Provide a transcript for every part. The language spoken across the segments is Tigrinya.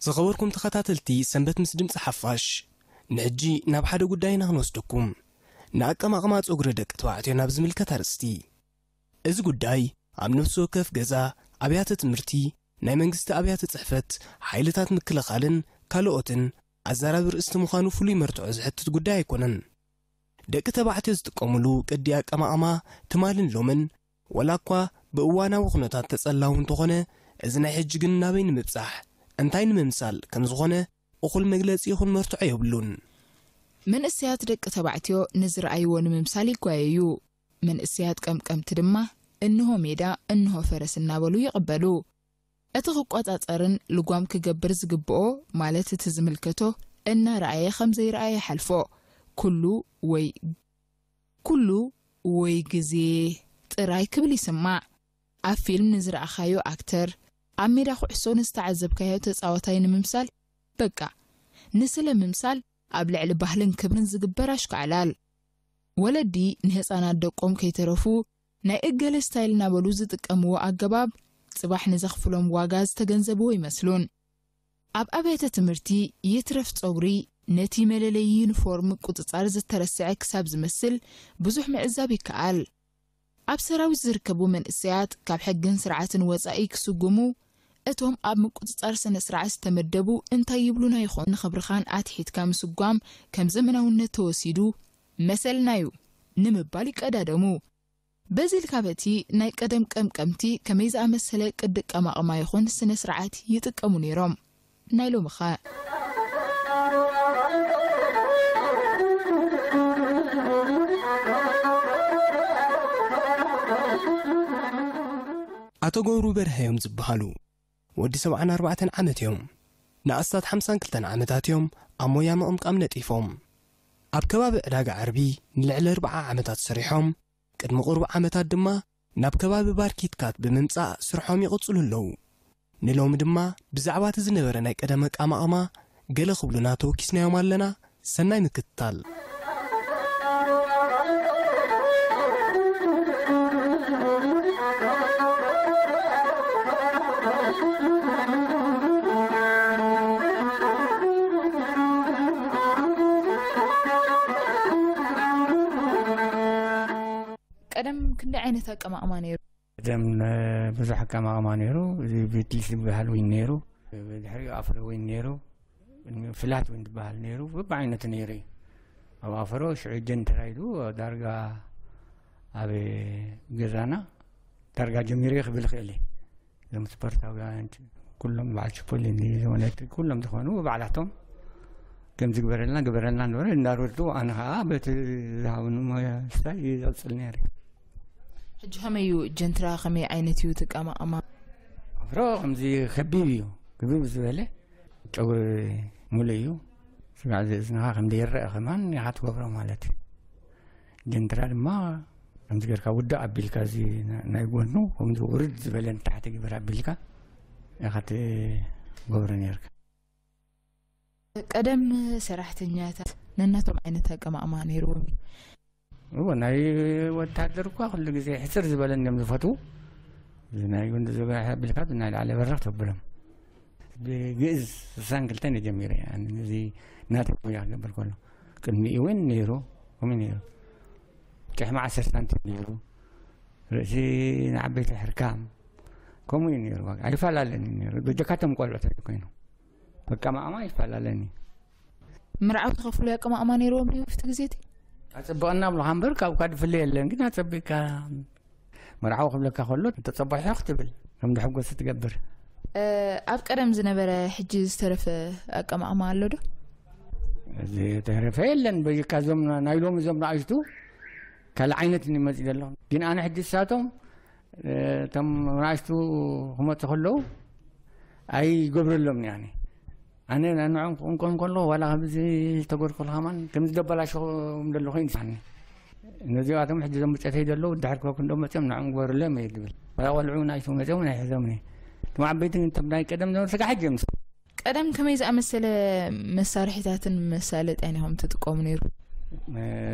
ዝኸበርኩም ተኸታተልቲ ሰንበት ምስ ድምፂ ሓፋሽ፣ ንሕጂ ናብ ሓደ ጉዳይ ኢና ክንወስደኩም። ንኣቀማቕማ ጸጉሪ ደቂ ተባዕትዮ ናብ ዝምልከት ኣርእስቲ። እዚ ጉዳይ ኣብ ነፍሲ ወከፍ ገዛ፣ ኣብያተ ትምህርቲ፣ ናይ መንግስቲ ኣብያተ ጽሕፈት፣ ሓይልታት ምክልኻልን ካልኦትን ኣዛራቢ ርእስቲ ምዃኑ ፍሉይ መርትዖ ዝሕትት ጉዳይ ኣይኮነን። ደቂ ተባዕትዮ ዝጥቀምሉ ቅዲ ኣቀማቕማ ትማልን ሎምን፣ ወላ እኳ ብእዋናዊ ኩነታት ተጸላዊ እንተኾነ፣ እዚ ናይ ሕጂ ግን ናበይ ንምብጻሕ፣ እንታይ ንምምሳል ከም ዝኾነ እኹል መግለጺ ይኹን መርትዖ የብሉን። መንእሰያት ደቂ ተባዕትዮ ንዝረኣይዎ ንምምሳል ይጓየዩ። መንእሰያት ቀምቀምቲ ድማ እንሆ ሜዳ፣ እንሆ ፈረስ እናበሉ ይቕበሉ። እቲ ክቆጻጸርን ልጓም ክገብር ዝግብኦ፣ ማለት እቲ ዝምልከቶ፣ እናረኣየ ከም ዘይረኣየ ይሓልፎ። ኩሉ ወይ፣ ኩሉ ወይ ግዜ ጥራይ ክብል ይስማዕ። ኣብ ፊልም ንዝረኣኻዮ ኣክተር፣ ኣብ ሜዳ ኩዕሶ ንዝተዓዘብካዮ ተጻዋታይ ንምምሳል፣ በቃ፣ ንስለ ምምሳል ኣብ ልዕሊ ባህልን ክብርን ዝግበር ኣሽካዕላል። ወለዲ ንህጻናት ደቆም ከይተረፉ ናይ እገለ ስታይል እናበሉ ዝጥቀምዎ ኣገባብ፣ ጽባሕ ንዘኽፍሎም ዋጋ ዝተገንዘብዎ ይመስሉን። ኣብ ኣብያተ ትምህርቲ ይትረፍ ጸጉሪ ነቲ መለለዪ ዩኒፎርም ምቁጽጻር ዝተረስዐ ክሳብ ዝመስል ብዙሕ ምዕዛብ ይከኣል። ኣብ ሰራዊት ዝርከቡ መንእሰያት ካብ ሕግን ስርዓትን ወጻኢ ክስጉሙ፣ እቶም ኣብ ምቁጽጻር ስነ ስርዓት ዝተመደቡ እንታይ ይብሉና ይኾን? ንኽብርኻን ኣትሒትካ ምስጓም ከም ዘመናውነት ተወሲዱ መሰልና'ዩ ንምባል ይቀዳደሙ። በዚ ኢልካ በቲ ናይ ቀደም ቀምቀምቲ ከመይ ዝኣመሰለ ቅዲ ኣቀማቕማ ይኹን ስነ ስርዓት ይጥቀሙ ነይሮም? ናይ ሎምኸ? ኣቶ ገብሩ በርሀ እዮም ዝበሃሉ። ወዲ ሰብዓን ኣርባዕተን ዓመት እዮም። ንኣስታት ሓምሳን ክልተን ዓመታት እዮም ኣብ ሞያ ምቕምቃም ነጢፎም። ኣብ ከባቢ ዕዳጋ ዓርቢ ንልዕሊ ኣርብዓ ዓመታት ሰሪሖም፣ ቅድሚ ቁሩብ ዓመታት ድማ ናብ ከባቢ ባር ኪትካት ብምምጻእ ስርሖም ይቕጽሉ ኣለዉ። ንሎሚ ድማ ብዛዕባ እቲ ዝነበረ ናይ ቀደም ኣቀማቕማ ገለ ክብሉና ተወኪስናዮም ኣለና። ሰናይ ምክትታል። ቀደም ክንደይ ዓይነት ኣቀማቕማ ነይሩ? ቀደም፣ እ፣ ብዙሕ ኣቀማቕማ ነይሩ። እዚ ቪትሊስ ዝበሃል ዊን ነይሩ፣ ድሕሪኡ ኣፍሮ ዊን ነይሩ፣ ቅድሚኡ ፍላት ዊን ዝበሃል ነይሩ። በብዓይነቱ ነይሩ እዩ። ኣብ ኣፍሮ ሽዑ ጀን ተራይዱ ዳርጋ ኣብ ገዛና ዳርጋ ጀሚሩ ክብል ይኽእል እየ። እዞም ስፖርታውያን ኩሎም በዓል ችፖሊኒ፣ እዞም ኤሌክትሪክ ኩሎም ዝኾኑ ባዕላቶም ከም ዝግበረልና ግበረልና ነበረ። እንዳረድኡ ኣነ ኸዓ በቲ ዝሃብኑ ሞያ ስታይ ይቕጽል ነይረ። ሕጂ ከመይ እዩ ጀንትራ፣ ከመይ ዓይነት እዩ እቲ ኣቀማቕማ? ኣፍሮ ከምዚ ከቢብ እዩ፣ ክብብ ዝበለ ጨጉሪ ሙሉእ እዩ። ስጋዕ ዝእዝንኻ ከም ዘይረአ ከማን ኢኻ ትገብሮ ማለት እዩ። ጀንትራ ድማ ከምዚ ጌርካ ውድቕ ኣቢልካ፣ እዚ ና-፣ ናይ ጎኑ ከምዚ ውርድ ዝበለ ንታሕቲ ግበር ኣቢልካ ኢኻ ትገብሮ ነርካ። ቀደም ሰራሕተኛታት ነናቶም ዓይነት ኣቀማቕማ ነይርዎም እዩ። እዎ፣ ናይ ወታደር እኳ ኩሉ ግዜ ሕጽር ዝበለን እዮም ዝፈትዉ። እዚ ናይ ጉንዲ ዝብራሕ ኣቢልካ፣ እዚ ናይ ላዕሊ በርኽ ተብሎም። ብግእዝ ስሳን ክልተን እየ ጀሚረ፣ ኣነ ነዚ ናተይ ሞያ ክገብር ከሎ። ቅድሚኡ እውን ነይሩ፣ ከምኡ ነይሩ። ጭሕሚ ዓሰርተ ሳንቲም ነይሩ። ርእሲ ንዓበይቲ ሕርካም፣ ከምኡ እዩ ነይሩ። ኣይፈላለን እዩ ነይሩ። በጀካቶም ቆልዑ ተኮይኑ። ኣቀማቕማ ይፈላለን እዩ። መርዓዊ ተኸፍሎ ኣቀማቕማ ነይርዎም ድዩ ኣብቲ ግዜ እቲ? ኣጸብቐና ብለኻ እምበር፣ ካብካ ድፍለ የለን፣ ግን ኣጸቢቕካ መርዓዊ ክብለካ ከሎ፣ ተጸባሒኻ ክትብል፣ ከም ድሕጎስ ትገብር። እ፣ ኣብ ቀደም ዝነበረ፣ ሕጂ ዝተረፈ ኣቀማቕማ ኣሎ ዶ? ዝተረፈ የለን። በይካ እዞም ና-፣ ናይ ሎሚ እዞም ንኣሽቱ ካልእ ዓይነት እዩ መጺእ ዘሎ። ግን ኣነ ሕጂ እሳቶም፣ እ፣ እቶም ንኣሽቱ ክመጹ ከለዉ ኣይገብረሎምን እየ ኣነ። ኣነ ንዕኦም ክቕንቆም ከለኹ ዋላ ከምዚ ዝተጎድኩሉ ከማን ከምዚ ደበላሸኹም ዘለኹ እዩ ዝስምዓኒ። ነዚኣቶም ሕጂ እዞም ብጨተይ ዘለዉ ድሕር ኮክ እንዶ መፅኦም ንዕኦም ግበሩሎም እየ ዝብል። ዋላ ቆልዑ ናይቱ መፅኦም ኣይሕዞምን እየ። እቶም ዓበይቲ እቶም ናይ ቀደም ዝነበሩ ስጋ ሕጂ እዮም። ቀደም ከመይ ዝኣመሰለ መሳርሒታትን መሳለጥያን ኢኹም ትጥቀሙ ነይሩ?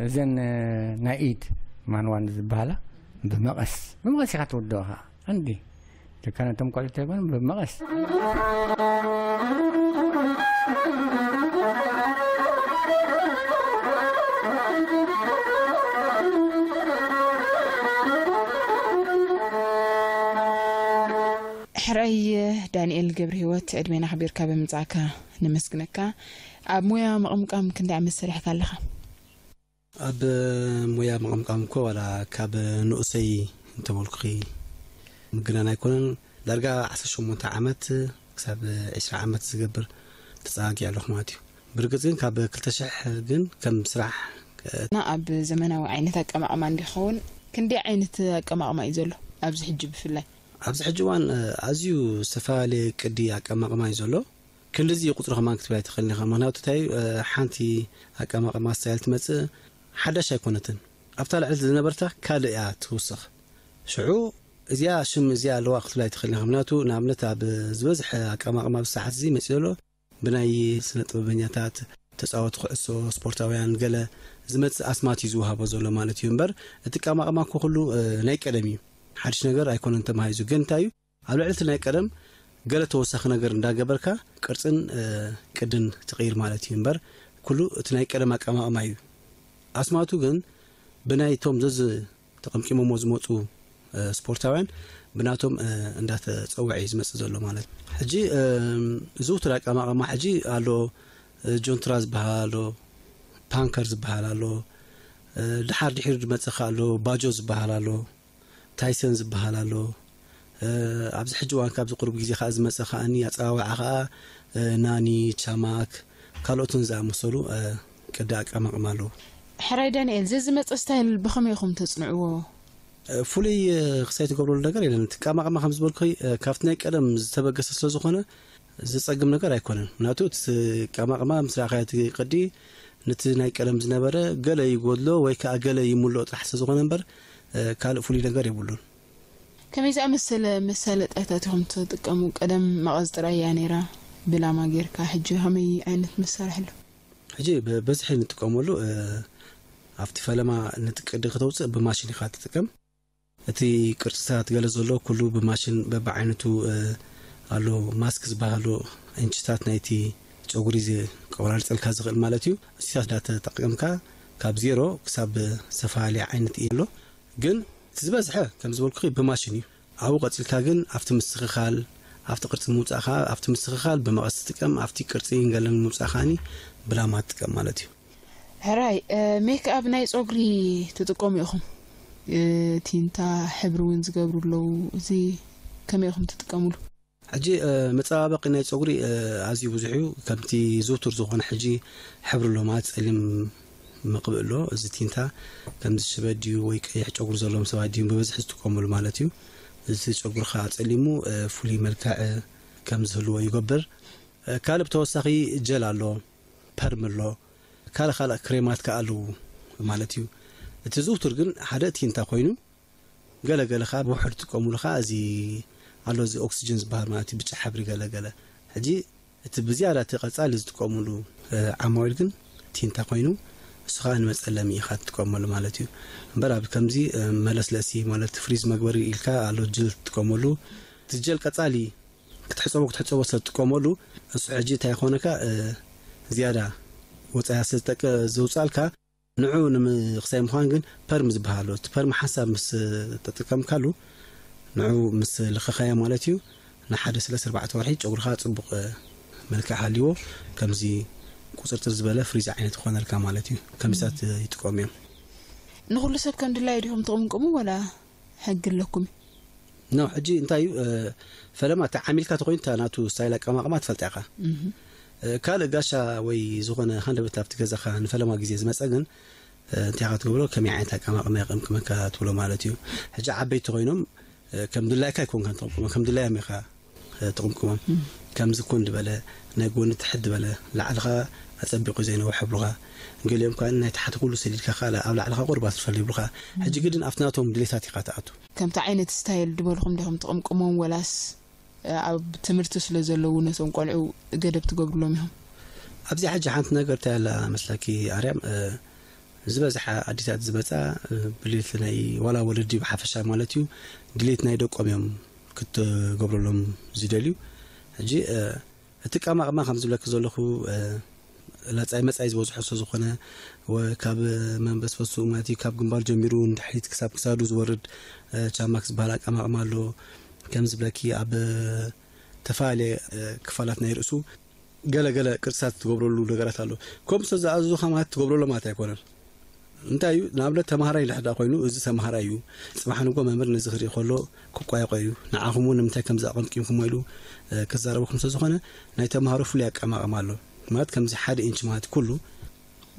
እዘን ናይ ኢድ ማንዋን ዝበሃላ ብመቐስ፣ ብመቐስ ኢኻ ትውድኦ ኸዓ። እንዲ ተካነቶም ቆልዑ ተይኮኑ ብመቐስ። ሕራይ ዳንኤል ገብረ ህይወት፣ ዕድሜና ኣኽቢርካ ብምምጻእካ ነመስግነካ። ኣብ ሞያ ምቕምቃም ክንደይ ዓመት ሰሪሕካ ኣለኻ? ኣብ ሞያ ምቕምቃም እኮ ዋላ ካብ ንኡሰይ እንተበልኩኺ ምግናን ኣይኮነን። ዳርጋ ዓሰርተ ሸሞንተ ዓመት ክሳብ ዕስራ ዓመት ዝገብር ተጸጋጊዐ ኣለኹ ማለት እዩ። ብርግጽ ግን ካብ ክልተ ሽሕ ግን ከም ስራሕ፣ እ፣ እና ኣብ ዘመናዊ ዓይነት ኣቀማቕማ እንዲኸውን ክንደይ ዓይነት ኣቀማቕማ እዩ ዘሎ ኣብዚ ሕጂ ብፍላይ? ኣብዚ ሕጂ እዋን፣ እ፣ ኣዝዩ ዝተፈላለየ ቅዲ ኣቀማቕማ እዩ ዘሎ። ክንድዚ እዩ ቁጽሩ ከማን ክትብል ኣይትኽእልን ኢኻ። ምኽንያቱ እንታይ እዩ፣ እ፣ ሓንቲ ኣቀማቕማ ስታይል ትመጽእ ሓዳሽ ኣይኮነትን። ኣብታ ልዕሊ ዝነበርታ ካልእ እያ ትውስኽ። ሽዑ እዚኣ ሽም እዚኣ ኣለዋ ክትብል ኣይትኽእልን ኢኻ። ምኽንያቱ ንኣብነት ኣብ ዝበዝሐ ኣቀማቕማ ኣብዚ ሰዓት እዚ መጺኡ ዘሎ ብናይ ስነ ጥበበኛታት፣ ተጻወቲ ኩዕሶ፣ ስፖርታውያን ገለ ዝመጽእ ኣስማት እዩ ዝወሃቦ ዘሎ ማለት እዩ። እምበር እቲ ኣቀማቕማ እኮ ኩሉ፣ እ፣ ናይ ቀደም እዩ። ሓድሽ ነገር ኣይኮነን ተማሂዙ። ግን እንታይ እዩ፣ ኣብ ልዕሊ እቲ ናይ ቀደም ገለ ተወሳኺ ነገር እንዳገበርካ ቅርጽን፣ እ፣ ቅድን ትቕይር ማለት እዩ። እምበር ኩሉ እቲ ናይ ቀደም ኣቀማቕማ እዩ። ኣስማቱ ግን ብናይቶም ዘዝ ተቐምቂሞሞ ዝመጹ፣ እ፣ ስፖርታውያን ብናቶም፣ እ፣ እንዳተጸውዐ እዩ ዝመጽእ ዘሎ ማለት እዩ። ሕጂ፣ እም፣ ዝውቱር ኣቀማቕማ ሕጂ ኣሎ፣ እ፣ ጆንትራ ዝበሃል ኣሎ፣ ፓንከር ዝበሃል ኣሎ፣ እ፣ ድሓር ድሒሩ ዝመጽእ ከኣ ኣሎ፣ ባጆ ዝበሃል ኣሎ፣ ታይሰን ዝበሃል ኣሎ። እ፣ ኣብዚ ሕጂ እዋን ካብዚ ቁሩብ ግዜ ከኣ ዝመጸ ከኣኒ ኣጸዋውዓ ከኣ፣ እ፣ ናኒ፣ ቻማክ፣ ካልኦትን ዝኣመሰሉ፣ እ፣ ቅዲ ኣቀማቕማ ኣለዉ። ሕራይ ዳንኤል፣ ዘዝመጸ ስታይል ብኸመይ ኢኹም ተጽንዕዎ? እ፣ ፍሉይ፣ እ፣ ክሳይ ትገብረሉ ነገር የለን። እቲ ኣቀማቕማ ከም ዝበልኩኺ፣ እ፣ ካብቲ ናይ ቀደም ዝተበገሰ ስለ ዝኾነ ዘጸግም ነገር ኣይኮነን። ምኽንያቱ እቲ ኣቀማቕማ ምስ ረኣኻዮ እቲ ቅዲ ነቲ ናይ ቀደም ዝነበረ ገለ ይጎድሎ ወይ ከኣ ገለ ይምልኦ ጥራሕ ስለ ዝኾነ እምበር፣ እ፣ ካልእ ፍሉይ ነገር የብሉን። ከመይ ዝኣመሰለ መሳለጥያታት ኢኹም ትጥቀሙ? ቀደም መቐዝ ጥራይ እያ ነይራ፣ ብላማ ጌርካ። ሕጂ ከመይ ዓይነት መሳርሒ ኣሎ? ሕጂ ብበዝሒ እንጥቀመሉ፣ እ፣ ኣብቲ ፈለማ ነቲ ቅዲ ከተውፅእ ብማሽን ኢኻ ትጥቀም። እቲ ቅርፅታት ገለ ዘሎ ኩሉ ብማሽን በብዓይነቱ፣ እ፣ ኣሎ። ማስክ ዝበሃሉ ዕንጭታት ናይቲ ጨጉሪ ዚ-፣ ከቆራርፀልካ ዝኽእል ማለት እዩ። እሱታት እንዳተጠቀምካ ካብ ዜሮ ክሳብ ዝተፈላለየ ዓይነት እዩ ኣሎ። ግን እቲ ዝበዝሐ ከም ዝበልኩኺ ብማሽን እዩ። ኣብኡ ቀፂልካ ግን ኣብቲ ምስኽኻል፣ ኣብቲ ቅርፂ ምውፃእ ከዓ፣ ኣብቲ ምስኽኻል ብመቐስ ትጥቀም፣ ኣብቲ ቅርፂ ገለን ምውፃእ ከዓኒ ብላማ ትጥቀም ማለት እዩ። ሕራይ፣ እ፣ ሜክኣፕ ናይ ጸጉሪ ትጥቀሙ ኢኹም? እ፣ ቲንታ፣ ሕብሪ እውን ዝገብሩ ኣለዉ። እዚ ከመይ ኢኹም ትጥቀሙሉ? ሕጂ፣ እ፣ መጸባበቒ ናይ ጸጉሪ፣ እ፣ ኣዝዩ ብዙሕ እዩ። ከምቲ ዝውቱር ዝኾነ ሕጂ ሕብሪ ኣሎ ማለት ጸሊም መቕብእ ኣሎ። እዚ ቲንታ ከምዚ ሽበት ድዩ ወይ ቀይሕ ጨጉሪ ዘለዎም ሰባት ድዩ ብብዝሒ ዝጥቀሙሉ ማለት እዩ። እዚ ጸጉርኻ ጸሊሙ፣ እ፣ ፍሉይ መልክዕ፣ እ፣ ከም ዝህልዎ ይገብር። እ፣ ካልእ ብተወሳኺ ጀል ኣሎ፣ ፐርም ኣሎ፣ ካልእ ካልእ ክሬማት ከኣ ኣለዉ ማለት እዩ። እቲ ዝውቱር ግን ሓደ ቲንታ ኮይኑ፣ ገለ ገለ ከኣ ብውሑድ ዝጥቀሙሉ ከኣ እዚ ኣሎ፣ እዚ ኦክስጅን ዝበሃል ማለት እዩ፣ ብጫ ሕብሪ ገለ ገለ። ሕጂ እቲ ብዝያዳ እቲ ቀጻሊ ዝጥቀሙሉ፣ እ፣ ዓማዊል ግን ቲንታ ኮይኑ፣ እሱ ከኣ ንመጸለሚ ኢኻ ትጥቀመሉ ማለት እዩ። እምበር ኣብ ከምዚ፣ እ፣ መለስለሲ ማለት ፍሪዝ መግበሪ ኢልካ ኣሎ ጀል ትጥቀመሉ። እቲ ጀል ቀጻሊ ክትሕጸቦ ክትሕጸቦ ስለ ትጥቀመሉ፣ እሱ ሕጂ እንታይ ይኾነካ፣ እ፣ ዝያዳ ወጻኢ ስለ ዝጠቅ-፣ ዘውጻልካ፣ ንዑ ንምኽሳይ ምዃን ግን ፐርም ዝበሃል ኣሎ። እቲ ፐርም ሓንሳብ ምስ ተጠቀምካሉ፣ ንዑ ምስ ለኸኻዮ ማለት እዩ፣ ንሓደ ሰለስተ ኣርባዕተ ወርሒ ጨጉርኻ ጽቡቕ፣ እ፣ መልክዕ ሃልይዎ፣ ከምዚ ቁጽርጽር ዝበለ ፍሪዝ ዓይነት ይኾነልካ ማለት እዩ። ከምዚታት፣ እ፣ ይጥቀሙ እዮም። ንኹሉ ሰብ ከም ድላዩ ዲኹም ትቕምቅሙ ወላ ሕጊ ኣለኩም? ኖ፣ ሕጂ እንታይ እዩ፣ እ፣ ፈለማ ተዓሚልካ ተኾይኑ እታ ናቱ ስታይል ኣቀማቕማ ትፈልጣ ኢኻ። እህ። እ፣ ካልእ ጋሻ ወይ ዝኾነ ሃንደበት ኣብቲ ገዛኻ ንፈለማ ግዜ ዝመጸ ግን፣ እ፣ እንታይ ኢኻ ትገብሮ? ከመይ ዓይነት ኣቀማቕማ የቐምቅመካ ትብሎ ማለት እዩ። ሕጂ ዓበይቲ ኮይኖም፣ እ፣ ከም ድላይካ ኣይኮንካን ትቕምቅሞ፣ ከም ድላዮም ኢኻ፣ እ፣ ትቕምቅሞም። እም። ከምዚ ኮን ዝበለ፣ ናይ ጎኒ ትሕት ዝበለ፣ ላዕልኻ ኣጸቢቑ ዘይነውሕ ይብሉኻ። ገሊኦም ከኣ ናይ ታሕቲ ኩሉ ሰዲድካ ከኣ ኣብ ላዕልኻ ቁርባት ትፈልዩ ይብሉኻ። ሕጂ ግድን ኣብቲ ናቶም ድሌታት ኢኻ ትኣቱ። ከምቲ ዓይነት ስታይል ዝበልኹም ዲኹም ትቕምቅሞም ወላስ ኣብ ትምህርቲ ስለ ዘለዉ ነቶም ቆልዑ ገደብ ትገብርሎም ኢኹም? ኣብዚ ሕጂ ሓንቲ ነገር እንታይ ኣላ መስለኪ ኣርያም፣ እ፣ ዝበዝሓ ኣዲታት ዝመጻ፣ እ፣ ብድሌት ናይ ዋላ ወለዲ ብሓፈሻ ማለት እዩ፣ ድሌት ናይ ደቆም እዮም ክትገብረሎም ዝደልዩ። ሕጂ እቲ ኣቀማቕማ ከም ዝብለኪ ዘለኹ ላጻይ መጻይ ዝበዝሖ ስለ ዝኾነ፣ ካብ መንበስበሱ ማለት እዩ፣ ካብ ግንባር ጀሚሩ ንድሕሪት ክሳብ ክሳዱ ዝወርድ ቻማክ ዝበሃል ኣቀማቕማ ኣሎ። ከም ዝብለኪ ኣብ ተፈላለየ ክፋላት ናይ ርእሱ ገለገለ ቅርጽታት ትገብረሉ ነገራት ኣሎ። ከምኡ ስለ ዝኣዘዙኻ ማለት ትገብረሉ ማለት ኣይኮነን። እንታይ እዩ ንኣብነት ተምሃራይ እንድሕር ደኣ ኮይኑ፣ እዚ ተምሃራይ እዩ፣ ጽባሕ ንጎ መምህር ነዚ ክርኢ ከሎ ክቋየቆ እዩ። ንዓኹም እውን ንምንታይ ከምዚ ኣቐምቂምኩሞ ኢሉ ክዛረበኩም ስለ ዝኾነ፣ ናይ ተምሃሮ ፍሉይ ኣቀማቕማ ኣሎ። ማለት ከምዚ ሓደ ኢንች ማለት ኩሉ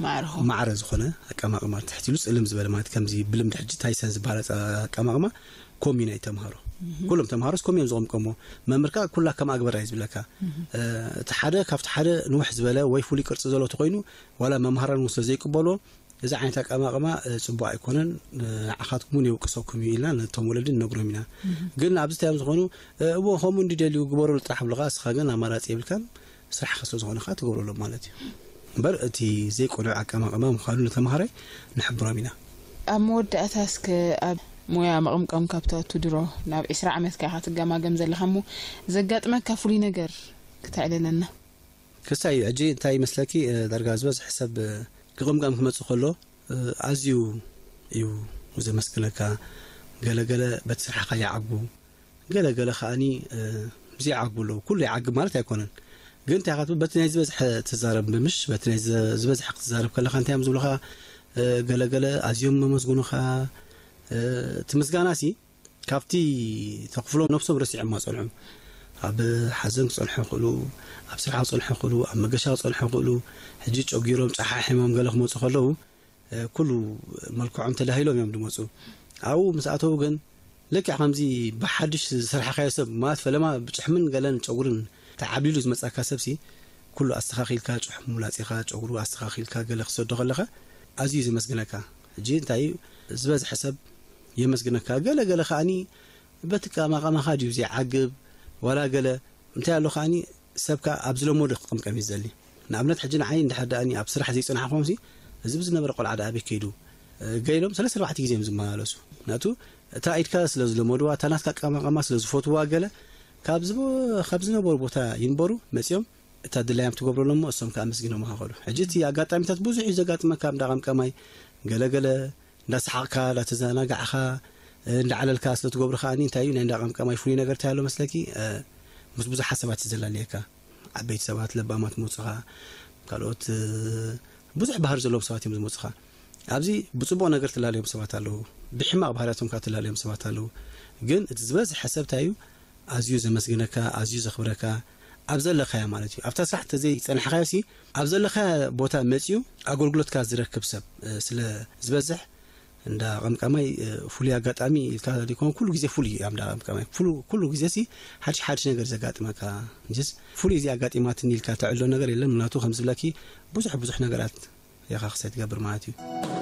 ማዕርኹ ማዕረ ዝኾነ ኣቀማቕማ፣ ትሕት ኢሉ ጽልም ዝበለ ማለት ከምዚ ብልምዲ ሕጂ ታይሰን ዝበሃል ኣቀማቕማ ኮሚ ናይ ተምሃሮ። ኩሎም ተምሃሮስ ኮሚ እዮም ዝቐምቀሞ። መምህር ከኣ ኩላ ከም ኣግበራ እዩ ዝብለካ። እቲ ሓደ ካብቲ ሓደ ንውሕ ዝበለ ወይ ፍሉይ ቅርጺ ዘለዎ ተኮይኑ፣ ዋላ መምሃራን እውን ስለ ዘይቅበሎ፣ እዚ ዓይነት ኣቀማቕማ ጽቡቕ ኣይኮነን፣ ንዓኻትኩም እውን የውቅሰኩም እዩ ኢልና ነቶም ወለዲ ንነግሮም ኢና። ግን ኣብዚ ታዮም ዝኾኑ እዎ ከምኡ እንዲደልዩ ግበሩ ጥራሕ ብልኻ፣ እስኻ ግን ኣማራጺ የብልካን፣ ስራሕኻ ስለ ዝኾነ ከዓ ትገብረሎም ማለት እዩ። እምበር እቲ ዘይቆልዑ ኣቀማቕማ ምዃኑ ንተምሃራይ ንሕብሮም ኢና። ኣብ መወዳእታ እስከ ኣብ ሞያ መቐምቀም ካብ ተእቱ ድሮ ናብ ዕስራ ዓመትካ ኢኻ ትገማገም ዘለኻ እሞ ዘጋጥመካ ፍሉይ ነገር ክተዕልለና። ክሳይ እዩ ሕጂ እንታይ ይመስለኪ፣ ዳርጋ ዝበዝሕ ሰብ ክቕምቀም ክመጽእ ከሎ ኣዝዩ እዩ ዘመስግነካ። ገለገለ በቲ ስራሕኻ ይዓጉ፣ ገለገለ ከኣኒ ዘይዓጉ ኣለዉ። ኩሉ ይዓግብ ማለት ኣይኮነን። ግን እንታይ ኢኻ ትብል፣ በቲ ናይ ዝበዝሐ ትዛረብ ምሽ፣ በቲ ናይ ዝበዝሐ ክትዛረብ ከለኻ እንታይ እዮም ዝብሉኻ? ገለገለ ኣዝዮም መመስግኑኻ። እቲ ምስጋናሲ ካብቲ ተኽፍሎም ነብሶም ረሲዖም ጸንሑ። ኣብ ሓዘን ክጸንሑ ይኽእሉ፣ ኣብ ስራሕ ክጸንሑ ይኽእሉ፣ ኣብ መገሻ ክጸንሑ ይኽእሉ። ሕጂ ጨጒሮም ጨሓሒሞም ገለ ክመጹ ከለዉ ኩሉ መልክዖም ተዳሂሎም እዮም ዝመጹ። ኣብኡ ምስ ኣተዉ ግን ልክዕ ከምዚ ብሓድሽ ዝሰርሓኻዮ ሰብ ማለት ፈለማ ብጭሕምን ገለን ጨጉርን ተዓብሊሉ ዝመጻካ ሰብሲ ኩሉ ኣስተኻኺልካ ጭሕሙ ላጺኻ ጨጉሩ ኣስተኻኺልካ ገለ ክሰዶ ከለኻ ኣዝዩ ዘመስግነካ። ሕጂ እንታይ እዩ ዝበዝሐ ሰብ የመስግነካ። ገለ ገለ ከኣኒ በቲ ኣቀማቕማኻ ድዩ ዘይዓግብ ዋላ ገለ እንታይ ኣሎ ከኣኒ ሰብ ከኣ ኣብ ዝለመዶ ክቕምቀም እዩ ዝደሊ። ንኣብነት ሕጂ ንዓይ እንድሕር ደኣኒ ኣብ ስራሕ ዘይጸናሕኩምሲ እዚ ብዝነበረ ቆልዓ ደኣ ኣበይ ከይዱ ገይሎም ሰለስተ ኣርባዕተ ግዜ እዮም ዝመላለሱ። ምክንያቱ እታ ኢድካ ስለ ዝለመድዋ፣ እታ ናትካ ኣቀማቕማ ስለ ዝፈትዋ ገለ ካብ ዝነበሩ ቦታ ይንበሩ መጺኦም እታ ድላዮም ትገብረሎም እሞ እሶም ከኣ ኣመስጊኖም ይኸዱ። ሕጂ እቲ ኣጋጣሚታት ብዙሕ እዩ ዘጋጥመካ፣ እንዳ ቀምቀማይ ገለገለ እንዳሰሓቕካ እንዳተዘናጋዕኻ እንዳዓለልካ ስለ ትገብሩ ከኣ እንታይ እዩ ናይ እንዳ ቀምቀማይ ፍሉይ ነገር እንታይ ኣሎ መስለኪ? ምስ ብዙሓት ሰባት እዩ ዘላልየካ። ዓበይቲ ሰባት ለባማት መጹኻ፣ ካልኦት ብዙሕ ባህሪ ዘለዎም ሰባት እዮም ዝመጹኻ። ኣብዚ ብጽቡቕ ነገር ትላለዮም ሰባት ኣለዉ፣ ብሕማቕ ባህርያቶም ከኣ ትላለዮም ሰባት ኣለዉ። ግን እቲ ዝበዝሐ ሰብ እንታይ እዩ ኣዝዩ ዘመስግነካ፣ ኣዝዩ ዘኽብረካ ኣብ ዘለኻያ ማለት እዩ። ኣብታ ስራሕ እንተዘይጸናሕካዮሲ ኣብ ዘለኻያ ቦታ መጺኡ ኣገልግሎትካ ዝረክብ ሰብ ስለ ዝበዝሕ እንዳ ቀምቀማይ ፍሉይ ኣጋጣሚ ኢልካ ዘይኮነ ኩሉ ግዜ ፍሉይ እዩ። ኣብ እንዳ ቀምቀማይ ኩሉ ግዜሲ ሓድሽ ሓድሽ ነገር ዘጋጥመካ እንጂስ ፍሉይ እዚ ኣጋጢማትኒ ኢልካ ተዕሎ ነገር የለን። ምክንያቱ ከም ዝብለኪ ብዙሕ ብዙሕ ነገራት ኢኻ ክሳይ ትገብር ማለት እዩ።